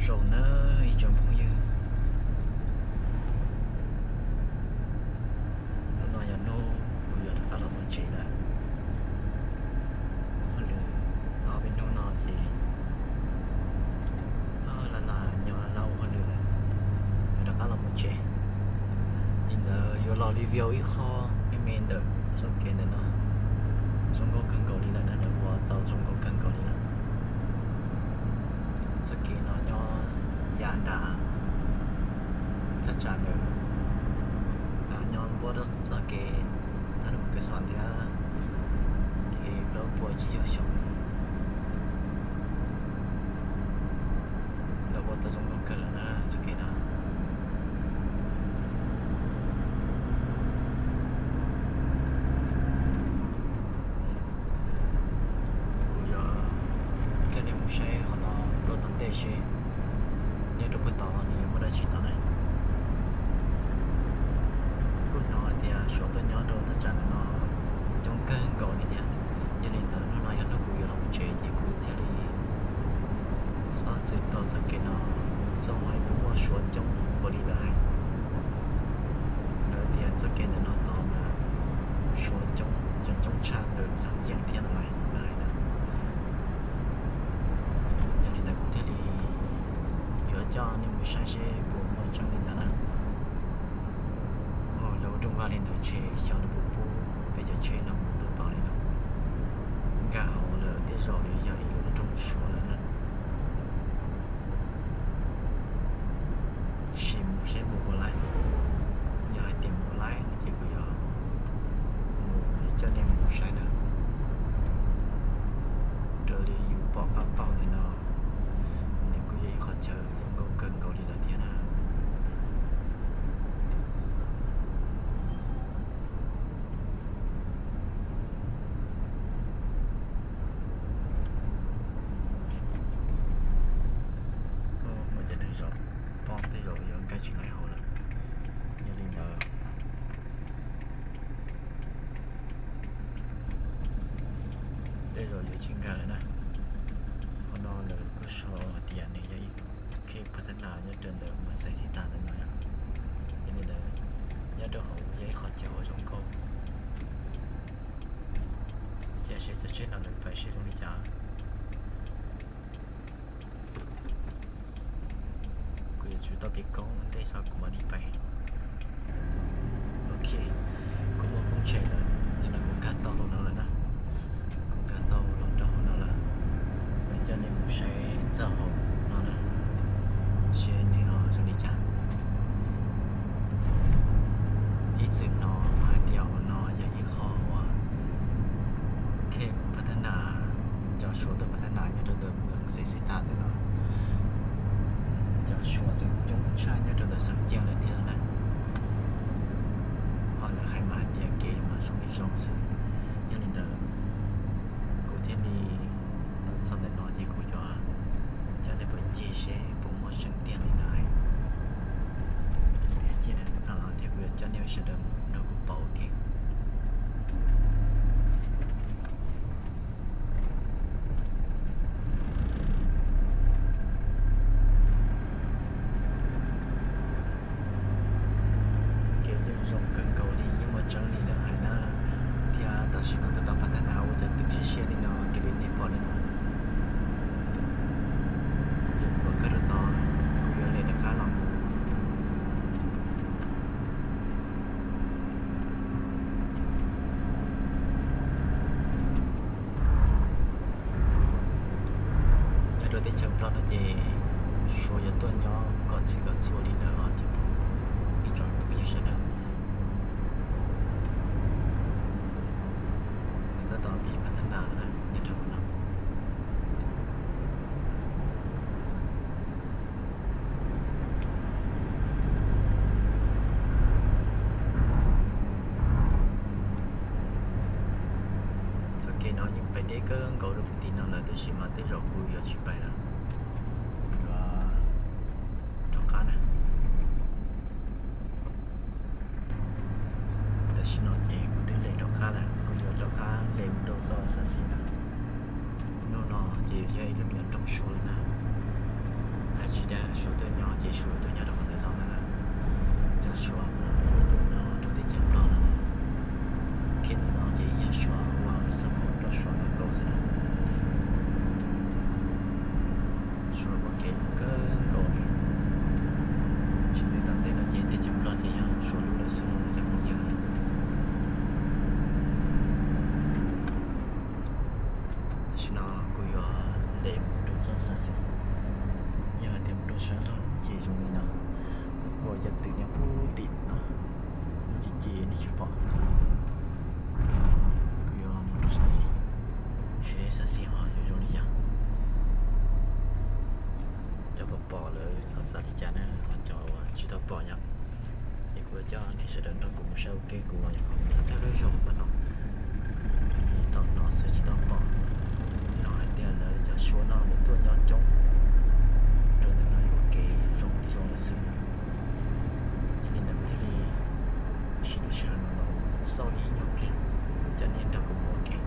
Zoo nawb ib tsoom phooj ywg, hnub no yog hnub kuv yuav rov qab los mus tsev lawm. Ua hauj lwm tau peb hnub no ces laj laj nyob laj ua hauj lwm lawm, yuav rov qab los mus tsev. Li ntawd yuav los review ib qho me me ntawm txoj kev ntawm no. Zoo nkauj kawg nkaus li lawm na, nws ua tau zoo nkauj kawg nkaus li lawm. Txoj kev no nyob yam nram thaj tsam ntawm, nyob npuab rau txoj kev thab num kev xom thiab kev plaub puas tsib caug xyoo. Lawv ua tau zoo nkauj kawg lawm na txoj kev no. Kuv yuav coj nej mus saib qhov no dua tom ntej seb nyob rau puag tod nws yuav muaj dab tsi tod na. Kuj hnov hais tias Suav tuaj nyob rau thaj tsam no coob kawg nkaus li thiab. Yog li ntawd hnub no yog hnub kuv yuav los mus tsev ces kuv thiaj li txhob txwm tau txoj kev no mus xauj hais puas muaj Suav coob npaum li lawv hais. Lawv tias txoj kev ntawm no tod mas Suav coob, coob tshaj ntawm Xeev Cees thiab no lawv hais na. Yog li ntawd kuv thiaj li yuav coj nej mus saib seb puas muaj tseeb li ntawd na. Lawv ua rooj vag li ntawd ces xyov lawv puas pub peb cov tsheb no mus rau tod li no. Nkag hauv lawm tej zaum yuav yog ib lub nroog Suav lawm na. Sim mus seb mus puas laib. Yog hais tias mus laib no ces kuv yuav mus, yuav coj nej mus saib na. Raws li yus pom paj paug li no, nws kuj yog ib qhov chaw zoo nkauj kawg nkaus li lawm thiab na. Muaj cov neeg zov pob tej zaum yuav nkag tsis laib hauv lawm. Yog li ntawd tej zaum yuav tsis nkag lawm na. Qhov no lawv kuj sau hais tias nws yog ib khej pha thab nas nyob rau ntawm mas xais xib tas ntawm no. Yog li ntawd nyob rau hauv yog ib qhov chaw uas zoo nkauj. Ces seb cov tsheb no lawv pais seb zoo li cas. Kuv yuav tsum tau kev koob ntej tso kuv mam li pais. Ok, kuv muaj koob tshem lawm, nim no kuv nkag tau hauv no lawm na. Kuv nkag tau los rau hauv no lawm. Kuv coj nej mus saib txog hauv no na, seb nws ho zoo li cas. Ib txwm hnov hais tias hauv no yog ib qho uas khej pha thab nas, cov Suav tuaj pha thab nas nyob rau ntawm mas xais xib tas ntawm no. Cov Suav tseem coob tshaj nyob rau ntawm Xeev Cees lawm thiab na. Ho lawv hais mas hais tias kev mas zoo li zoo xwb. Yog li ntawd kuv thiaj li los txog ntawm no ces kuv yuav coj nej pais ncig seb puas muaj tseeb tiag li lawv hais. Thiab cia no thiab kuv yuav coj nej sawv daws nrog kuv pom ua ke. Kev yeej zoo kawg nkaus li yeej muaj tseeb li lawv hais na. Thiab tam sim no tab tom pha thab nas ua cov twm siab siab li no raws li nej pom li no. Kuv yuav mus kawg rau tod, kuv yuav lem rov qab los mus. Nyob rau teb chaws Nplog no ces Suav yuav tuaj nyob kom txhij kom txhua li ntawd os cov phooj ywg sawv daws. Nws tab tom pib pha thab nas na nyob rau hauv no. Txoj kev no yeej pais deb kawg nkaus rau puag tim no lawm tab sis mas tej zaum kuv yuav tsis pais lawm, kuv yuav rov qab na. Tam sim no ces kuv twb lem rov qab lawm, kuv yuav rov qab lem mus rau txoj xav xis na. Hnub no ces yog ib lub me nyuam nroog Suav lawm na. Hais tsis dag, Suav tuaj nyob rau qhov ntawm no na, cov Suav uas tuaj nyob rau teb chaws Nplog no, kev no ces yog Suav ua txoj moo rau Suav nkaus xwb na. Suav ua kev kawg nkaus li. Tsis ntev tom ntej no ces teb chaws Nplog ces yog Suav lub lawm xwb cov phooj ywg. Tam sim no kuv yuav ntes mus rau txoj xav xis. Yog hais tias mus rau sab laug ces zoo li no, kuj cov twm nyob puag tim no, lub ci ci nej tsis pom. Kuv yuav los mus rau sab xis, seb sab xis ho yuav zoo li cas. Cov pom pom lawv txhob xav li cas na, ho cov uas tsis tau pom yom, ces kuv yuav coj nej sawv daws nrog kuv mus saib ua ke, kuv los nyuam qhuav mus thaj lub zos pab no, tau hnov xwb tsis tau pom. Hnov hais tias lawv cov Suav no lawv tuaj nyob coob rau ntawm no ua kev zoo li zoo lawm xwb. Ces li ntawd kuv thiaj li siv lub sij hawm no los xauj ib nyuag pliag coj nej nrog kuv mus ua ke.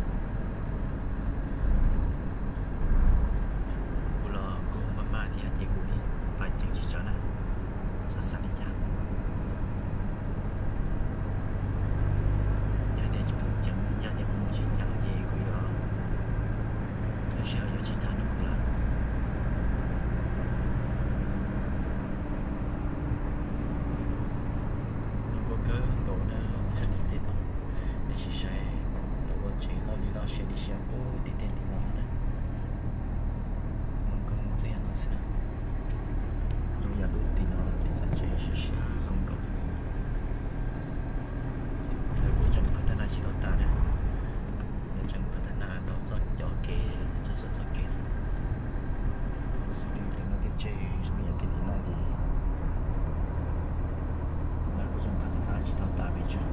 Kuv los kuv maj maj thiab ces kuv pais ceev tsis tso na, txhob xav li cas. Yog tias tsis pom ceev, yog tias kuv mus tsis ceev ces kuv yuav, lub sij hawm yuav tsis tham nrog kuv lawm. Zoo nkauj kawg nkaus na, sab tim tej tod, nej sim saib mus ua tsev loj li loj siab li siab puag tim tej tim no na. Zoo nkauj txij no xwb na. Zoo yam lub tim no ces cov tsev siab siab zoo nkaus. Lawv kuj tseem phav thab na tsis tau tas na. Lawv tseem phav thab na tau txoj cov kev, txoj xuas txoj kev xwb. Xws li tej no tej tsev zoo yam tej tim no ces lawv kuj tseem phav thab na tsis tau tas pes tsawg.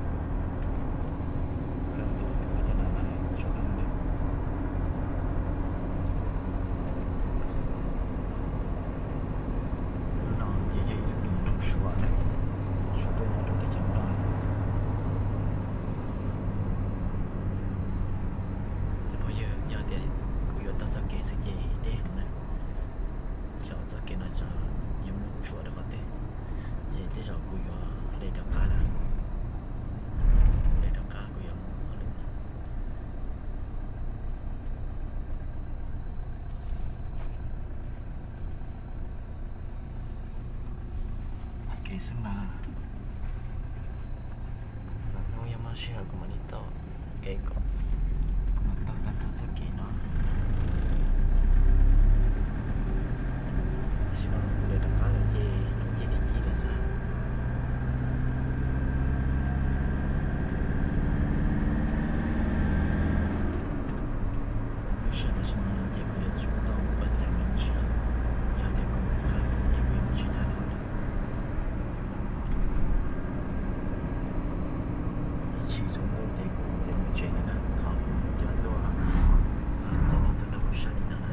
Kawg nkaus phav thab na mas lawv tsuas qab ntawd. Lub no ces yog ib lub nroog Suav na, Suav tuaj nyob rau teb chaws Nplog. Cov phooj ywg, yog tias kuv yuav taug txoj kev xwb ces deb heev na, xyov txoj kev no xyov yuav mus tshuav rau qhov twg, ces tej zaum kuv yuav hle rov qab na, kuv hle rov qab kuv yuav mus hauj lwm na. Kev xwb mas, lwm hnub yog muaj sij hawm kuv mam li tau kev kom kuv mam taug tag nrho txoj kev no. Tam sim no kuv hle rov qab lawm ces nws cia li ci lawm xwb. Lub sij hawm tam sim no ces kuv yuav tsum tau mus ua cas me ntsis, yog tias kuv mus qab ces kuv yuav mus tsis tau li. Ib chim tsaus ntuj ces kuv yuav mus tsev lawm na, thov kuv cov tuaj, cov neeg tuaj nrog kuv saib li no na.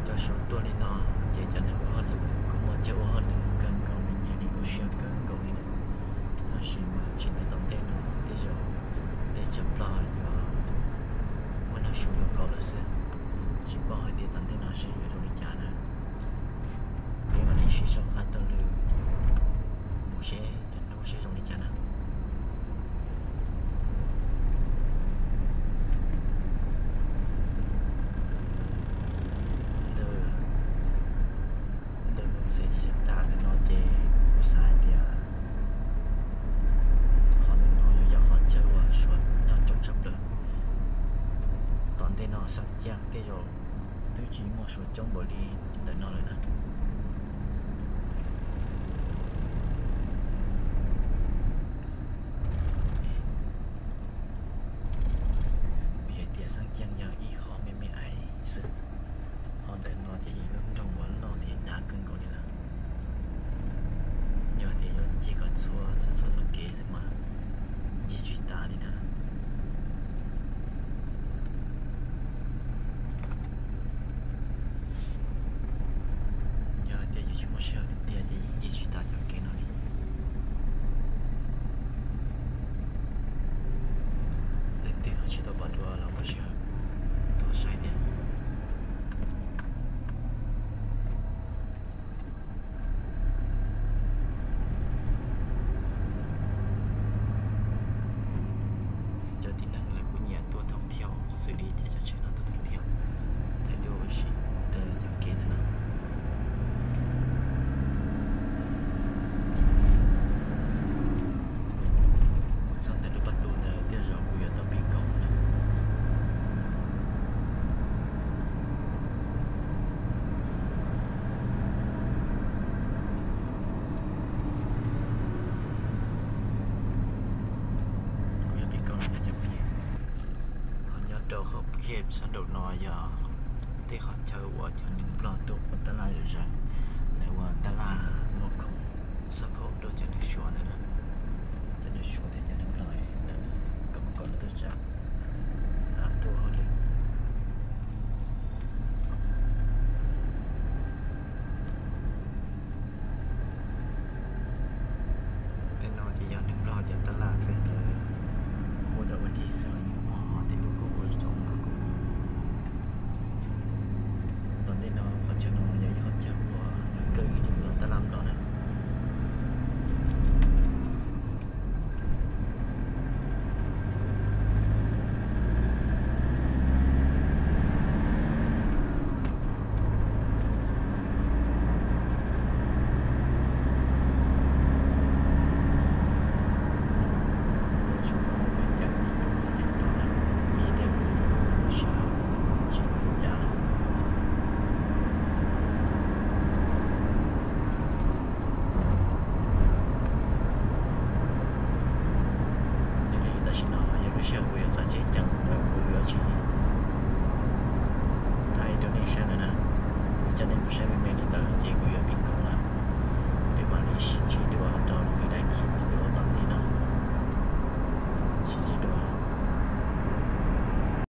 Cov Suav tuaj li no ces cov neeg ua hauj lwm kuj muaj chaw ua hauj lwm kawg nkaus li, nyiam li kuj siab kawg nkaus li na. Tab sis mas tsis ntev tom ntej no tej zaum teb chaws Nplog yuav muaj neeg Suav nkaus nkaus lawm xwb. Tsis paub hais tias tom ntej no seb yuav zoo li cas na. Peb mam li sib sau qab taug lw mus seb lwm hnub seb zoo li cas na. Ntawm, ntawm mus xim xim tas ntawm no ces kuv xav hais tias qhov ntawm no yuav yog qhov chaw uas Suav nyob coob tshaj plaws. Tom ntej no Xeeb Ciaj tej zaum twb tsis muaj Suav coob npaum li ntawm no lawm na. Vim hais tias Xeeb Ciaj yog ib qho me me ais xwb, ho ntawm no ces yog lub nroog uas loj thiab dav kawg nkaus li lawm. Yog tias yuav ncig kom txhua txhua txoj kev xwb mas ncig tsis tas li na. Xws li ces cov tsheb no tau tus tiag, thaij duab ua si rau cov kev ntawm no. Mus txog ntawm lub pas tub ntawd tej zaum kuv yuav tau pib koob na. Kuv yuav pib koob na cov phooj ywg. Ho nyob rau qhov khej sab nraum no yog tej qhov chaw uas cov neeg Nplog tuaj ua tab laj zom zaws, lawv ua tab laj muag khoom support rau cov neeg Suav ntawd na. Cov neeg Suav thiab cov neeg Nplog lawv kom kom lawv tuaj tsa, tuaj ua hauj lwm. Tej no ces yog neeg Nplog cov tab laj xwb, ntawd ua dog ua dig xwb los yeej muaj, ho tej lub kuj ua zoo no kuj muaj. Tom ntej no qhov chaw no yog ib qhov chaw uas lawv kawm ib tug tab laj Nplog na.